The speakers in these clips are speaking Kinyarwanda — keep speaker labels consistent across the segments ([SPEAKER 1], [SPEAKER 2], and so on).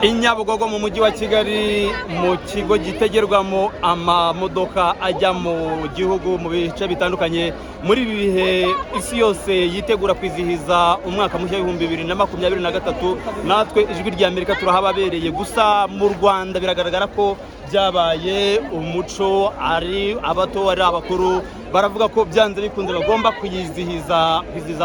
[SPEAKER 1] I Nyabugogo mu mujyi wa Kigali, mu kigo gitegerwamo amamodoka ajya mu gihugu mu bice bitandukanye, muri ibi bihe isi yose yitegura kwizihiza umwaka mushya w'2023, natwe Ijwi rya Amerika turahababereye. Gusa mu Rwanda biragaragara ko byabaye umuco, ari abato ari abakuru baravuga ko byanze bikunze bagomba kwizihiza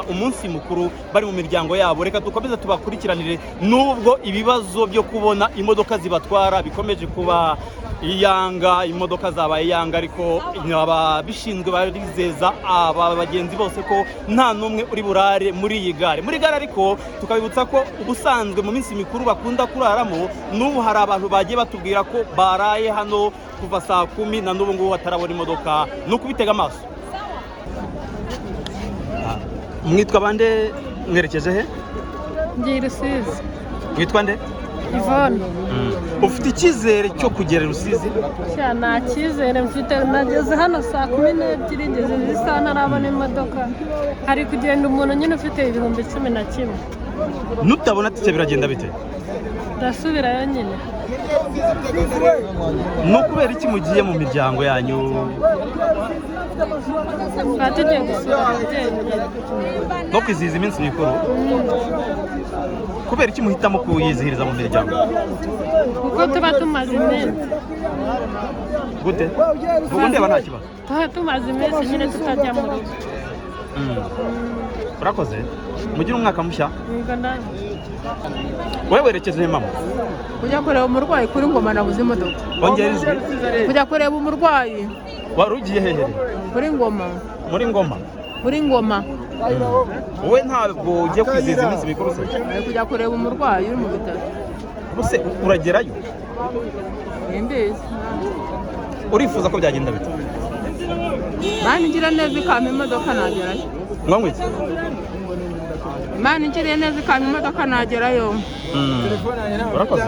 [SPEAKER 1] umunsi mukuru bari mu miryango yabo. Reka dukomeze tubakurikiranire nubwo ibibazo byo kubona imodoka zibatwara bikomeje kuba iyanga, imodoka zabaye iyanga, ariko ababishinzwe barizeza aba bagenzi bose ko nta n'umwe uri burare muri iyi gare. Muri gare ariko tukabibutsa ko ubusanzwe mu minsi mikuru bakunda kuraramo. N'ubu hari abantu bagiye batubwira ko baraye hano kuva saa 10 na n'ubu ngubu batarabona imodoka. Ni ukubitega amaso. Mwitwa bande? Mwerekeje he?
[SPEAKER 2] Ngiye i Rusizi.
[SPEAKER 1] Mwitwa nde?
[SPEAKER 2] Ivone.
[SPEAKER 1] Ufite icyizere cyo kugera i Rusizi?
[SPEAKER 2] Sha, nta cyizere mfite. Nageze hano saa 12, ngeze izi saha ntarabona imodoka. Hari kugenda umuntu nyine ufite 11,000.
[SPEAKER 1] Nutabona tike biragenda bite?
[SPEAKER 2] Ndasubirayo nyine.
[SPEAKER 1] Ni ukubera iki mugiye mu miryango yanyu?
[SPEAKER 2] Tukaba tugiye gusura ababyeyi nyine.
[SPEAKER 1] No kwizihiza iminsi mikuru? Kubera iki muhitamo kuyizihiriza mu miryango?
[SPEAKER 2] Kuko tuba tumaze iminsi.
[SPEAKER 1] Gute? Ubu ndeba nta kibazo.
[SPEAKER 2] Tuba tumaze iminsi nyine tutajya mu rugo.
[SPEAKER 1] Urakoze, mugire umwaka mushya.
[SPEAKER 2] Ubwo nawe.
[SPEAKER 1] Wowe werekeje he, mama?
[SPEAKER 3] Kujya kureba umurwayi kuri Ngoma, nabuze imodoka.
[SPEAKER 1] Ongera ijwi.
[SPEAKER 3] Kujya kureba umurwayi.
[SPEAKER 1] Wari ugiye hehe?
[SPEAKER 3] Kuri Ngoma.
[SPEAKER 1] Muri Ngoma?
[SPEAKER 3] Kuri Ngoma.
[SPEAKER 1] Wowe ntabwo ugiye kwizihiza iminsi mikuru se?
[SPEAKER 3] Nari kujya kureba umurwayi uri mu bitaro.
[SPEAKER 1] Ubuse uragerayo?
[SPEAKER 3] Simbizi.
[SPEAKER 1] Urifuza ko byagenda bite?
[SPEAKER 3] Imana igira neza ikampa imodoka nagerayo.
[SPEAKER 1] Mwanywa iki?
[SPEAKER 3] Imana igiriye neza ikampa imodoka nagerayo.
[SPEAKER 1] Urakoze.